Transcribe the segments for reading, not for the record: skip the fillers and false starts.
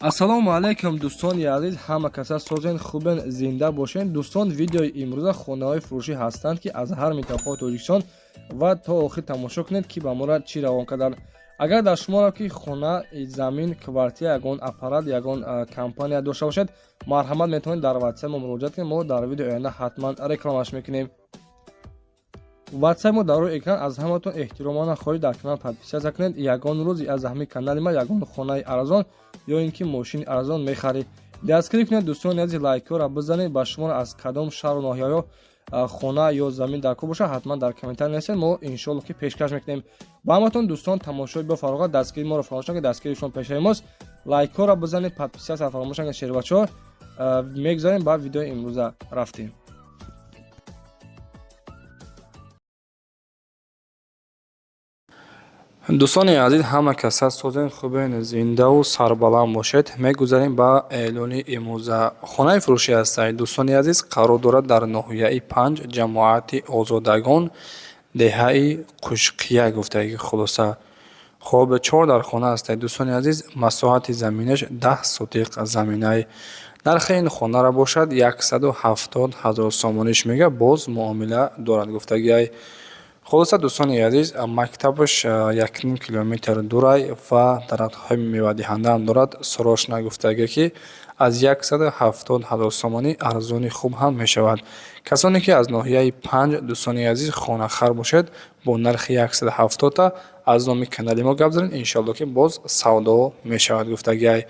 Ассалому алайкум, дӯстони азиз, ҳама каса созен, хубен, зинда бошен. Дӯстон, видеои имрӯза хонаҳои фурӯшӣ ҳастанд, ки аз ҳар минтақаи Тоҷикистон, ва то охир тамошо кунед, ки ба мора чӣ равон карданд. Агар дар шуморо ки хона, замин, квартира, ягон аппарат, ягон компания дошта бошед, марҳамат, метавонед дар ватсап мо муроҷиат кунед. Мо дар видеои оянда ҳатман рекламаш мекунем. Ватсап мо дар рӯи экран. Аз ҳаматон эҳтиромона хоҳиш, дар канал подписаться кунед. Ягон рӯз аз ҳамин канали ма ягон хонаи арзон ё ин ки мошини арзон мехаред. Дастгирӣ кунед, дӯстони азиз, лайкҳоро бизанед. Ба шуморо аз кадом шаҳру ноҳияҳо хона ё замин дар кор бошад, ҳатман дар комментарий нависед, мо иншоалло ки пешкаш мекунем ба ҳаматон. Дӯстон, тамошои бо фароғат, дастгирии моро фаромӯш накунед, дастгирии шумо пешаи мост. Лайкҳоро бизанед, подписаться фаромӯш накунед. Шербачаҳо, мегузарем ба видеои имрӯза, рафтем. Дӯстони азиз, ҳама каса созен, хубен, зиндаву сарбаланд бошед. Мегузарем ба эълони имрӯза. Хонаи фурӯшӣ ҳастанд, дӯстони азиз, қарор дорад дар ноҳияи Панҷ, ҷамоати Озодагон, деҳаи Қушқия гуфтаги. Хулоса, хоб, чор дар хона ҳастанд, дӯстони азиз, масоҳати заминаш 10 сотиқ заминай. Нархи ин хонаро бошад 170 000 сомониш мега, боз муомила дорад гуфтагиай. Хулоса, дӯстони азиз, мактабаш 1,5 километр дурай ва дарахтҳои мевадиҳандаам дорад. Срош нагуфтагӣ, ки аз 170 000 сомонӣ арзони хуб ҳам мешавад. Касоне ки аз ноҳияи Панҷ, дӯстони азиз, хонахар бошед, бо нархи 170-та аз номи канали мо гап занед, иншоалло ки боз савдо мешавад гуфтагиай.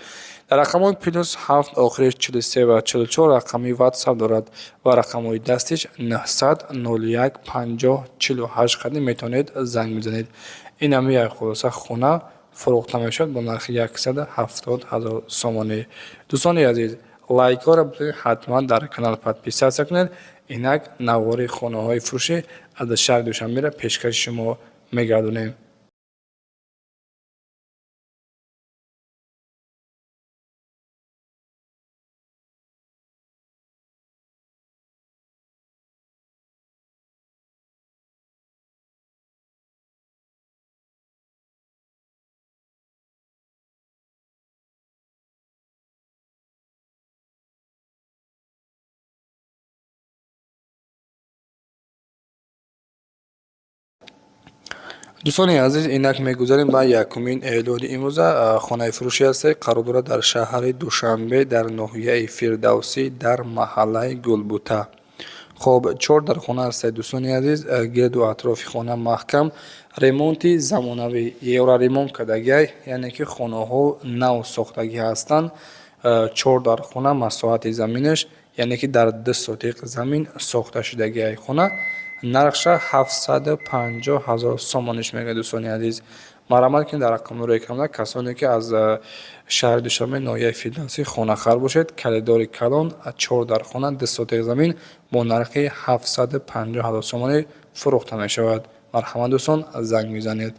Дар рақамҳои +7, охириш 43 ва 44 рақами ватсап дорад ва рақамҳои дастиш 900 01 50 48 қадим метавонед занг бизанед. Ин ҳами як хулоса хона фурӯхта мешавад бо нархи 170 000 сомонӣ. Дӯстони азиз, лайкҳоро бизанед, ҳатман дар канал подписаться кунед. Инак навори хонаҳои фурӯшӣ аз шаҳри Душанберо пешкаши шумо мегардонем. Дӯстони азиз, инак мегузарем ба якумин эълони имрӯза. Хонаи фурӯшӣ ҳастед, қарор дорад дар шаҳри Душанбе, дар ноҳияи Фирдавсӣ, дар маҳаллаи Гулбута. Хоб, чор дар хона ҳастед, дӯстони азиз, гирду атрофи хона маҳкам, ремонти замонавӣ, евроремонт кардагиай, яъне ки хонаҳо нав сохтагӣ ҳастанд. Чор дар хона, масоҳати заминаш, яъне ки дар 2 сотиқ замин сохта шудагиай хона. Нархша 750 000 сомониш мегӯяд. Дӯстони азиз, марҳамат кунед дар рақамҳои экран. Касоне ки аз шаҳри Душанбе, ноҳияи Фирдавсӣ хонахар бошед, калидори калон, чор дар хона, 2 сотиқ замин бо нархи 750 000 сомонӣ фурӯхта мешавад. Марҳамат, дӯстон, занг мезанед.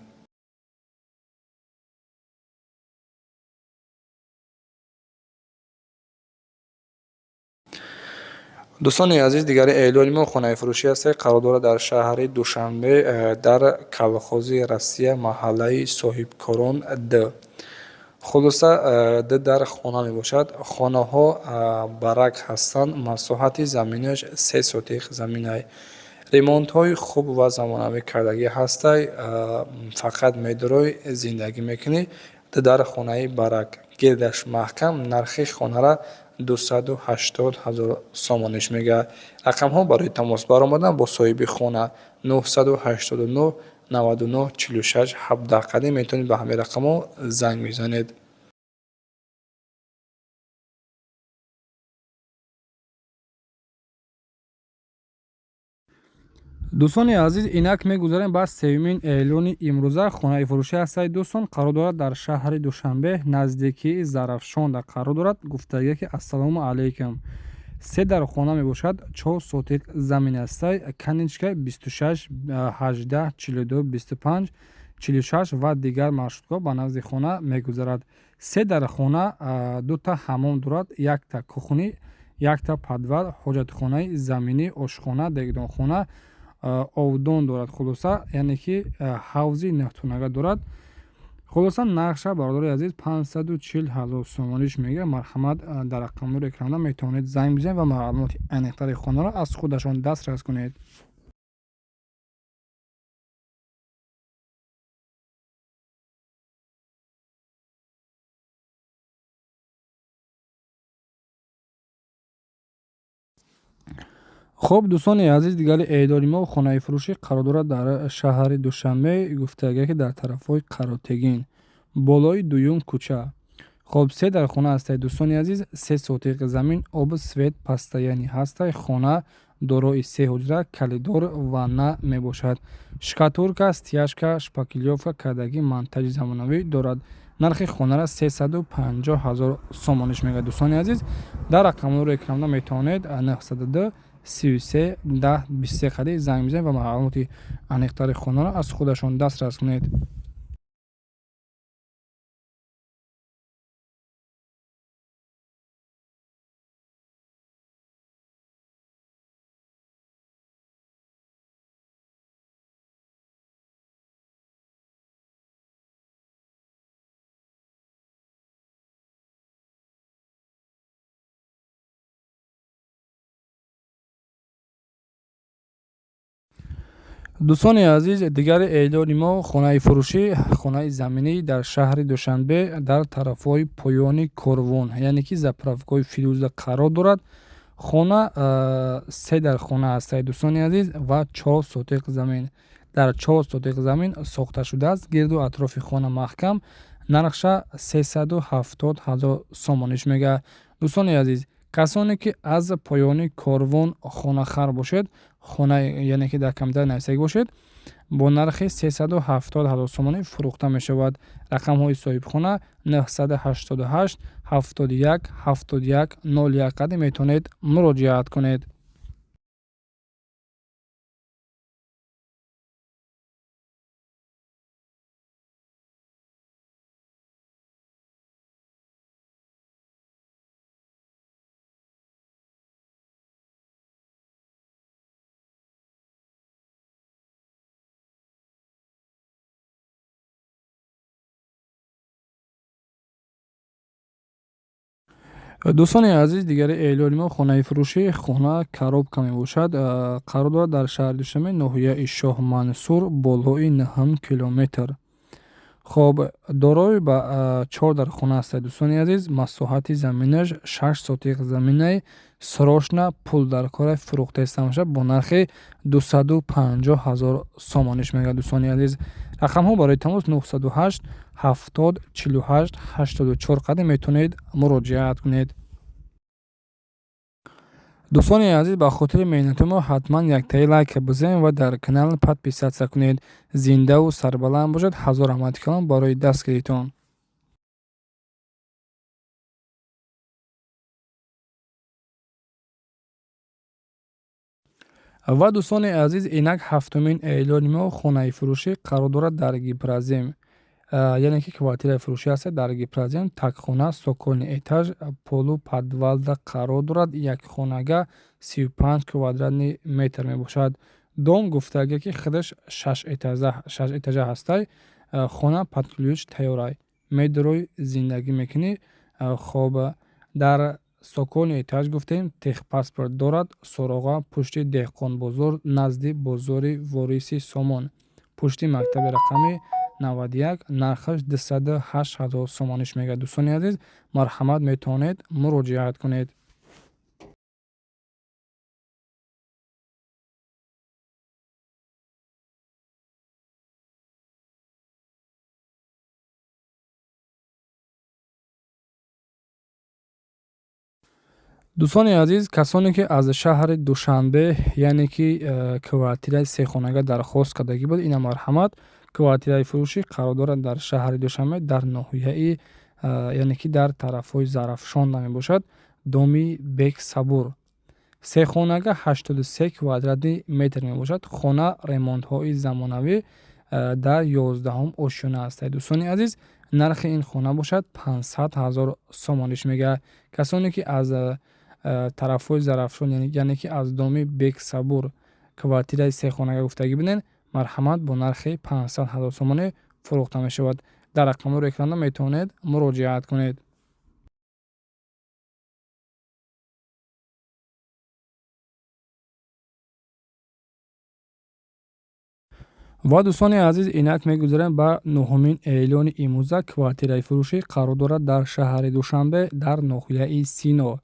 Дӯстони азиз, дигари эълони мо хонаи фурӯшӣ ҳастед, қарор дорад дар шаҳри Душанбе, дар колхози Россия, маҳаллаи Соҳибкорон д. Хулоса, ду дар хона мебошад. Хонаҳо барак ҳастанд, масоҳати заминаш 3 сотиқ заминай. Ремонтҳои хуб ва замонавӣ кардагӣ ҳастай. Фақат медурой, зиндагӣ мекунӣ. Ду дар хонаи барак, гирдаш маҳкам, нархи хонара 280 000 сомониш мегӯяд. Рақамҳо барои тамос баромадан бо соҳиби хона 989 99 46 17 қадим, метавонед ба ҳамин рақамҳо занг мезанед. Дӯстони азиз, инак мегузарем ба сеюмин эълони имрӯза. Хонаи фурӯшӣ ҳастад, дӯстон, қарор дорад дар шаҳри Душанбе, наздикии Зарафшонда қарор дорад. Гуфтагия ки: «Ассалому алайкум, се дар хона мебошад, 4 сотиқ замин ҳастай, книжка 26 18 42 25 46 ва дигар маршрутҳо ба назди хона мегузарад. Се дар хона, дута ҳаммом дорад, якта кухни, якта подвал, ҳоҷатхонаи заминӣ, ошхона, дегдонхона, овдон дорад. Хулоса, яъне ки ҳавзи нӯҳтунага дорад. Хулоса, нархша, бародари азиз, 540 ҳазор сомониш мегирад. Марҳамат, дар рақамҳои экранда метавонед занг бизанед ва маълумоти аниқтари хонаро аз худашон дастрас кунед. Хуб, дӯстони азиз, дигари эълони мо хонаи фурӯшӣ қарор дорад дар шаҳри Душанбе, гуфтага ки дар тарафҳои Қаротегин, болои дуюм кӯча. Хоб, се дар хона ҳастед, дӯстони азиз, 3 сотиқ замин, об, свет постоянный ҳастай. Хона дорои се ҳуҷра, коридор, ванна мебошад. Штукатурка, стяжка, шпаклёвка кардагӣ, монтажи замонавӣ дорад. Нархи хонара 350 ҳазор сомониш мегӯяд. Дӯстони азиз, дар рақамҳои экранда метавонед 902 33 10 23 қади занг бизанед ва маълумоти аниқтари хонаро аз худашон дастрас кунед. Дӯстони азиз, дигари эълони мо хонаи фурӯшӣ, хонаи заминӣ дар шаҳри Душанбе, дар тарафҳои поёни Корвон, яъне ки заправкаҳои Фирӯза қарор дорад. Хона се дар хона ҳастад, дӯстони азиз, ва 4 сотиқ замин. Дар 4 сотиқ замин сохта шудааст, гирду атрофи хона маҳкам. Нархша 370 ҳазор сомониш мегӯяд. Дӯстони азиз, касоне ки аз поёни Корвон хонахар бошед, хона, яъне ки дар комментария нависагӣ бошед, бо нархи 370 ҳазор сомонӣ фурӯхта мешавад. Рақамҳои соҳибхона 988 71 71 01 қади метавонед муроҷиат кунед. Дӯстони азиз, дигари эълони мо хонаи фурӯшӣ, хона коробка мебошад, қарор дорад дар шаҳри Душанбе, ноҳияи Шоҳмансур, болои 9 километр. Хоб, дорои ба 4 дар хона ҳастад, дӯстони азиз, масоҳати заминаш 6 сотиқ заминай. Срочно пул дар кора, фурӯхта иста бо нархи 250 ҳазор сомониш мегӯяд. Дӯстони азиз, рақамҳо барои тамос 908 70 48 84 қади метавонед муроҷиат кунед. Дӯстони азиз, ба хотири меҳнати мо ҳатман яктаи лайк бизанед ва дар канал подписаться кунед. Зиндаву сарбаланд бошед. Ҳазор раҳмати калон барои дастгиритон. Ва дӯстони азиз, инак ҳафтумин эълони мо хонаи фурӯшӣ қарор дорад дар Гипрозем, яъне ки квартираи фурӯшӣ ҳаст дар Гипрозем, такхона, цокольный этаж, полуподвалда қарор дорад. Якхонага, 35 квадратный метр мебошад. Дом гуфтага ки худаш шаш этажа ҳастай. Хона под ключ тайёрай, медурой, зиндагӣ мекунӣ. Хоб, дар цокольный этаж гуфтем, техпаспорт дорад. Суроға пушти Деҳқонбозор, назди бозори Вориси Сомон, пушти мактаби рақами 91. Нархаш 208 ҳазор сомониш мегӯяд. Дӯстони азиз, марҳамат, метавонед муроҷиат кунед. Дӯстони азиз, касоне ки аз шаҳри Душанбе, яъне ки квартираи сехонага дархост кардагӣ буд, ина марҳамат, квартираи фурӯшӣ қарор дорад дар шаҳри Душанбе, дар ноҳияи, яъне ки дар тарафҳои Зарафшон мебошад, доми Бек Сабур. Сехонага, 83 квадратный метр мебошад. Хона ремонтҳои замонавӣ, дар 11-ум ошёна ҳастад. Дӯстони азиз, нархи ин хона бошад 500 ҳазор сомониш мегӯяд. Касоне ки аз тарафҳои Зарафшон, яъне ки аз доми Бек Сабур квартираи сехонага гуфтагӣ бинед, марҳамат, бо нархи 500 ҳазор сомонӣ фурӯхта мешавад. Дар рақамҳои экрана метавонед муроҷиат кунед. Ва дӯстони азиз, инак мегузарем ба нуҳумин эълони имрӯза. Квартираи фурӯшӣ қарор дорад дар шаҳри Душанбе, дар ноҳияи Сино.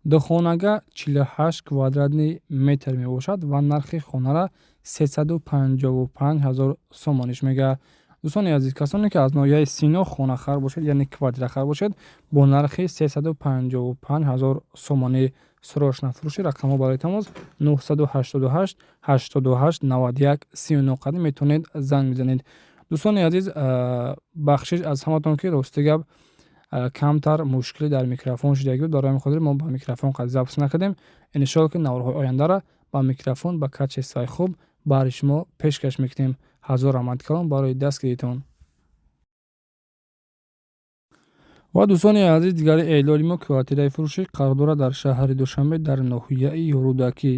Духонага 48 квадратный метр мебошад ва нархи хонара 355 ҳазор сомониш мегӯяд. Дӯстони азиз, касоне ки аз ноҳияи Сино хонахар бошед, яъне квартирахар бошед, бо нархи 355 ҳазор сомонӣ срочно фурӯши. Рақамҳо барои тамос 988 88 91 39 қадим метавонед занг бизанед. Дӯстони азиз, бахшиш аз ҳаматон, ки рости гап, камтар мушкилӣ дар микрофон шудагӣ буд. Барои ҳамин хотир мо ба микрофон қад запись накардем. Иншоалло, ки наворҳои ояндара ба микрофон, ба качествои хуб баҳри шумо пешкаш мекунем. Ҳазор раҳмати калон барои дастгиритон. Ва дӯстони азиз, дигари эълони мо: квартираи фурӯшӣ қарор дорад дар шаҳри Душанбе, дар ноҳияи Рӯдакӣ.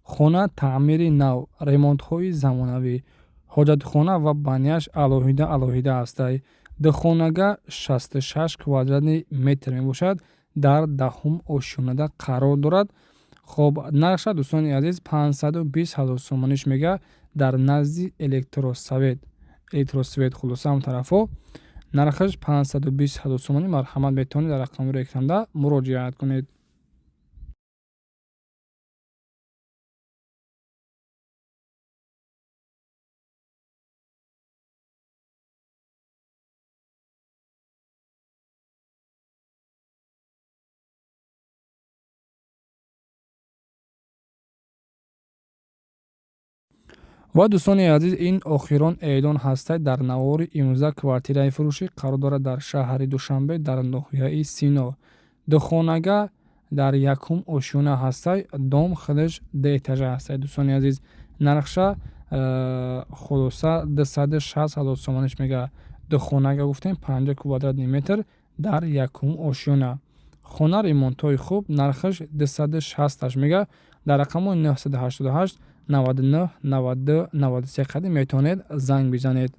Хона таъмири нав, ремонтҳои замонавӣ, ҳоҷатхона ва баняш алоҳида алоҳида ҳастай. Духонага 66 квадратный метр мебошад, дар даҳум ошёнада қарор дорад. Хоб, нархша, дӯстони азиз, 520 ҳазор сомониш мега. Дар назди Электросовет, Электросвет, хулоса ҳам тарафҳо. Нархаш 520 ҳазор сомонӣ. Марҳамат, метавонед дар рақамҳои экранда муроҷиат кунед. Ва дӯстони азиз, ин охирон эълон ҳастай дар навори имрӯза. Квартираи фурӯшӣ қарор дорад дар шаҳри Душанбе, дар ноҳияи Сино. Духонага дар якум ошёна ҳастай, дом худаш ду этажа ҳастай. Дӯстони азиз, нархша хулоса 260 ҳазор сомониш мега. Духонага гуфтем, 50 квадратный метр, дар якум ошёна. Хона ремонтҳои хуб, нархаш 260-аш мега. Дар рақамҳои 988 99 92 93 қадим метавонед занг бизанед.